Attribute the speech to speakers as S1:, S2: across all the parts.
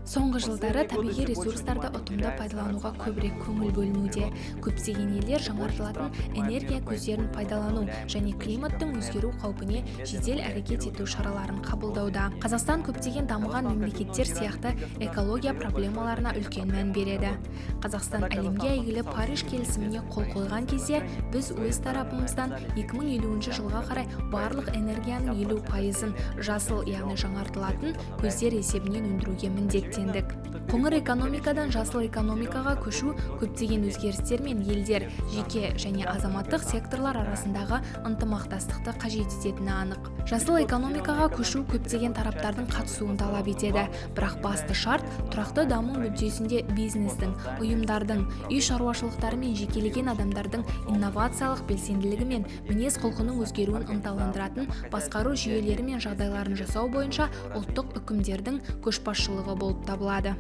S1: Соңғы жылдары табиғи ресурстарды ұтымды пайдалануға көбірек көңіл бөлінуде. Көптеген елдер жаңартылатын энергия көздерін пайдалану және климаттың өзгеру қаупіне жедел әрекет ету шараларын қабылдауда. Қазақстан көптеген дамыған мемлекеттер сияқты экология проблемаларына үлкен мән береді. Қазақстан әлемге әйгілі Париж келісіміне қол қойған кезде біз өз тарапымыздан 2050 жылға қарай барлық энергияның 50%-ын жасыл, яғни жаңартылатын көздер есебінен өндіруге міндеттендік. Қоңыр экономикадан жасыл экономикаға көшу көптеген өзгерістер мен елдер, жеке және азаматтық секторлар арасындағы ынтымақтастықты қажет ететіні анық. Жасыл экономикаға көшу көптеген тараптардың қатысуын талап етеді, бірақ басты шарт тұрақты даму мүддесінде бизнестің, ұйымдардың, үй шаруашылықтары мен жекелеген адамдардың инновациялық белсенділігі мен мінез-құлқының өзгеруін ынталандыратын басқару жүйелері мен жағдайларын жасау бойынша ұлттық үкімдердің көшбасшылығы болып табылады.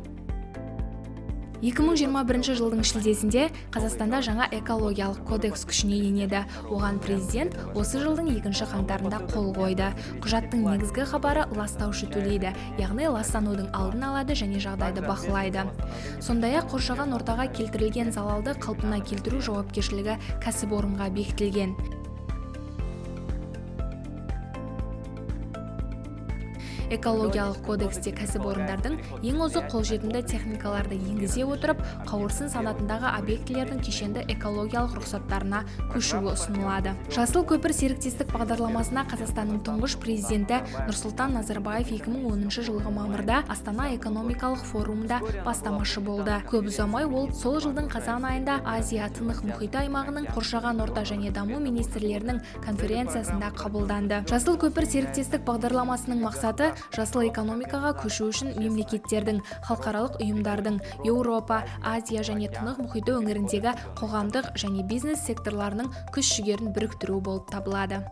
S1: 2021 жылдың шілдесінде Қазақстанда жаңа экологиялық кодекс күшіне енеді. Оған президент осы жылдың 2 қаңтарында қол қойды. Құжаттың негізгі хабары ластаушы төлейді, яғни ластанудың алдын алады және жағдайды бақылайды. Сондай-ақ қоршаған ортаға келтірілген залалды қалпына келтіру жауапкершілігі кәсіпорынға бекітілген. Экологиялық кодексте кәсіпорындардың ең озық қолжетімді техникаларды енгізе отырып, қауырсын санатындағы объектілердің кешенді экологиялық рұқсаттарына көшуі ұсынылады. Жасыл көпір серіктестік бағдарламасына Қазақстанның тұңғыш президенті Нұрсұлтан Назарбаев 2010 жылғы мамырда Астана экономикалық форумында бастамашы болды. Көп ұзамай ол сол жылдың қазан айында Азия Тынық мұхиты аймағының қоршаған орта және даму министрлерінің конференциясында қабылданды. Жасыл көпір серіктестік бағдарламасының мақсаты жасыл экономикаға көшу үшін мемлекеттердің, халықаралық ұйымдардың, Еуропа, Азия және Тынық мұхиты өңіріндегі қоғамдық және бизнес секторларының күш-жігерін біріктіру болып табылады.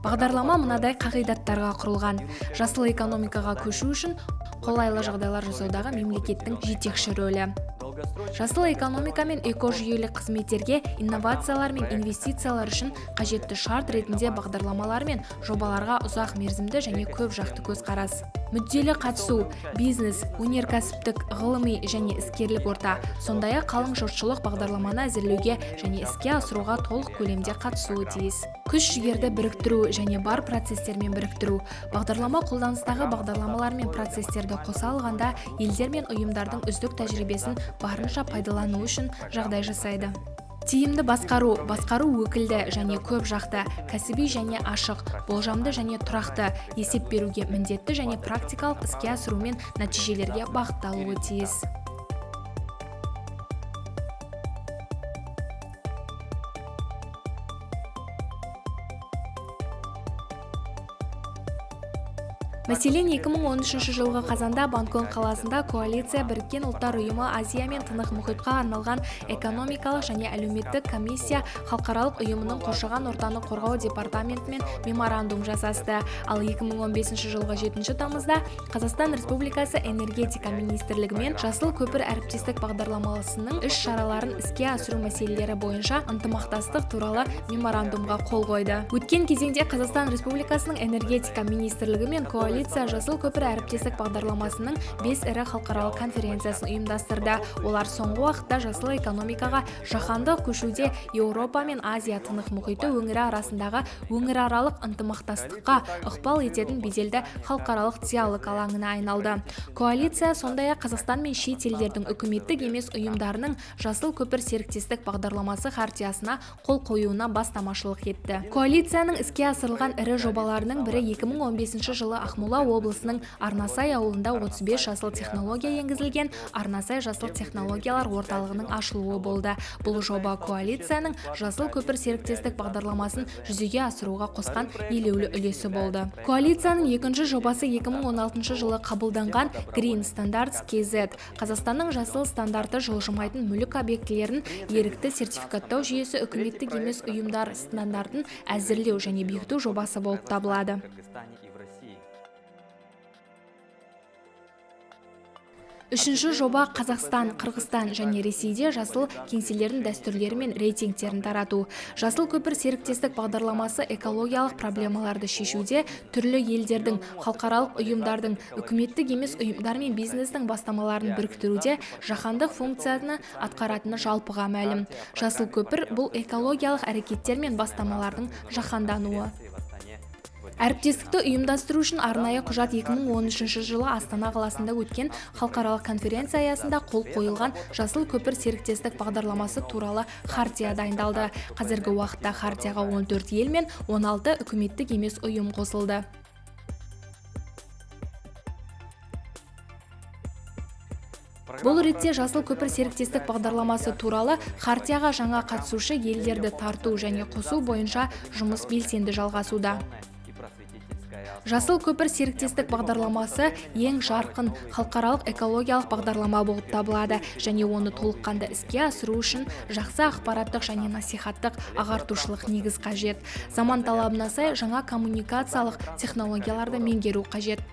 S1: Бағдарлама мынадай қағидаттарға құрылған. Жасыл экономикаға көшу үшін қолайлы жағдайлар жасаудағы мемлекеттің жетекші рөлі. Жасыл экономика мен экожүйелі қызметтерге инновациялар мен инвестициялар үшін қажетті шарт ретінде бағдарламалар мен жобаларға ұзақ мерзімді және көп жақты көзқарас. Мүдделі қатысу, бизнес, өнеркәсіптік, ғылыми және іскерлік орта, сондай-ақ қалың жұртшылық бағдарламаны әзірлеуге және іске асыруға толық көлемде қатысуы тиіс. Күш-жігерді біріктіру және бар процестермен біріктіру. Бағдарлама қолданыстағы бағдарламалар мен процестерді қоса алғанда елдер мен ұйымдардың үздік тәжірибесін барынша пайдалану үшін жағдай жасайды. Тиімді басқару, басқару өкілді және көп жақты, кәсіби және ашық, болжамды және тұрақты, есеп беруге міндетті және практикалық іске асырумен нәтижелерге бағытталуы тиіс. Мәселен, 2013 жылғы қазанда Бангкок қаласында коалиция Біріккен Ұлттар Ұйымы Азия мен Тынық мұхитқа арналған экономикалық және әлеуметтік комиссия халықаралық ұйымының қоршаған ортаны қорғау департаментімен меморандум жасасты. Ал 2015 жылғы 7 тамызда Қазақстан Республикасы Энергетика министрлігімен Жасыл көпір әріптестік бағдарламасының іс-шараларын іске асыру мәселелері бойынша ынтымақтастық туралы меморандумға қол қойды. Өткен кезеңде Қазақстан Республикасының Энергетика министрлігі мен коалиция Жасыл көпір әріптестік бағдарламасының 5 ірі халықаралық конференциясын ұйымдастырды. Олар соңғы уақытта жасыл экономикаға жаһандық көшуде Еуропа мен Азия Тынық мұхиты өңірі арасындағы өңіраралық ынтымақтастыққа ықпал ететін беделді халықаралық диалог алаңына айналды. Коалиция сондай-ақ Қазақстан мен шет елдердің үкіметтік емес ұйымдарының Жасыл көпір серіктестік бағдарламасы хартиясына қол қоюына бастамашылық етті. Коалицияның іске асырылған ірі жобаларының бірі 2015 жылы Ақмола облысының Арнасай ауылында 35 жасыл технология енгізілген Арнасай жасыл технологиялар орталығының ашылуы болды. Бұл жоба коалицияның Жасыл көпір серіктестік бағдарламасын жүзеге асыруға қосқан елеулі үлесі болды. Коалицияның екінші жобасы 2016 жылы қабылданған Green Standards KZ Қазақстанның жасыл стандарты жылжымайтын мүлік объектілерін ерікті сертификаттау жүйесі үкіметтік емес ұйымдар стандартын әзірлеу және бекіту жобасы болып табылады. Үшінші жоба Қазақстан, Қырғызстан және Ресейде жасыл кеңселердің дәстүрлері мен рейтингтерін тарату. Жасыл көпір серіктестік бағдарламасы экологиялық проблемаларды шешуде түрлі елдердің, халықаралық ұйымдардың, үкіметтік емес ұйымдар мен бизнестің бастамаларын біріктіруде жаһандық функцияны атқаратыны жалпыға мәлім. Жасыл көпір бұл экологиялық әрекеттер мен бастамалардың жаһандануы. Әріптестікті ұйымдастыру үшін арнайы құжат 2013 жылы Астана қаласында өткен халықаралық конференция аясында қол қойылған Жасыл көпір серіктестік бағдарламасы туралы хартия дайындалды. Қазіргі уақытта хартияға 14 ел мен 16 үкіметтік емес ұйым қосылды. Бұл ретте Жасыл көпір серіктестік бағдарламасы туралы хартияға жаңа қатысушы елдерді тарту және қосу бойынша жұмыс белсенді жалғасуда. Жасыл көпір серіктестік бағдарламасы ең жарқын халықаралық экологиялық бағдарлама болып табылады және оны толыққанды іске асыру үшін жақсы ақпараттық және насихаттық ағартушылық негіз қажет. Заман талабына сай жаңа коммуникациялық технологияларды меңгеру қажет.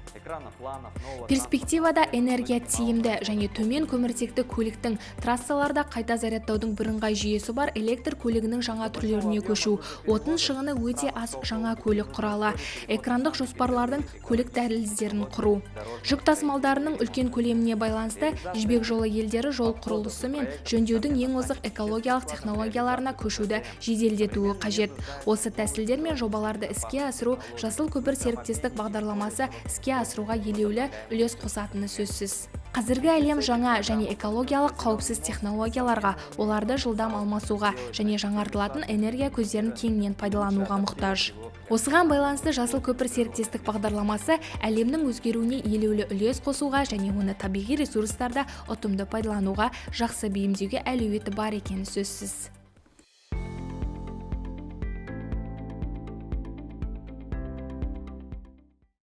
S1: Перспективада энергия тиімді және төмен көміртекті көліктің, трассаларда қайта зарядтаудың бірыңғай жүйесі бар электр көлігінің жаңа түрлеріне көшу, отын шығыны өте аз жаңа көлік құралы, экрандық жоспарлардың көлік дәліздерін құру. Жүк тасымалдарының үлкен көлеміне байланысты Жібек жолы елдері жол құрылысы мен жөндеудің ең озық экологиялық технологияларына көшуді жеделдетуі қажет. Осы тәсілдер мен жобаларды іске асыру Жасыл көпір серіктестік бағдарламасы іске асыруға елеулі үлес қосатыны сөзсіз. Қазіргі әлем жаңа және экологиялық қауіпсіз технологияларға, оларды жылдам алмасуға және жаңартылатын энергия көздерін кеңінен пайдалануға мұқтаж. Осыған байланысты Жасыл көпір серіктестік бағдарламасы әлемнің өзгеруіне елеулі үлес қосуға және оны табиғи ресурстарды ұтымды пайдалануға жақсы бейімдеуге әлеуеті бар екені сөзсіз.